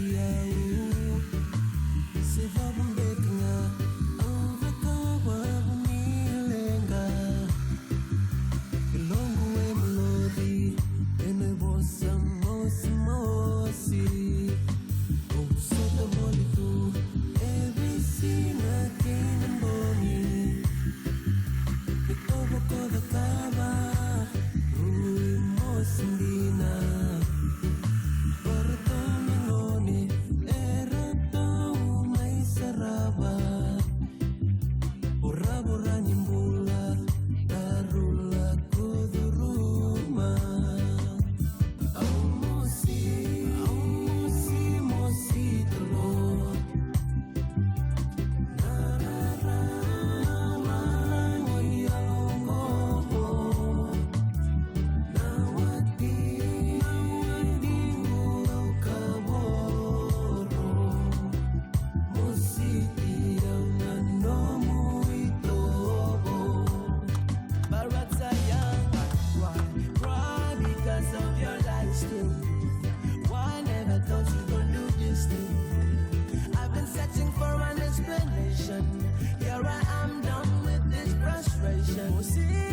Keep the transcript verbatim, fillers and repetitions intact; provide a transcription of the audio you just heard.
Au se vavabeka ga, au cakava vuni leqa. Yaloqu e maloci ena vosa mosimosi. Au sota voli tu e veisiga kei na bogi. Iko voko cakava rui mosi dina. Varatou na gone eratou mai sarava. Voravora ni bula, daru lako curuma. Au mosi, au mosi, mosi talo. Why never thought you gon' do this thing? I've been searching for an explanation. Here I am, done with this frustration.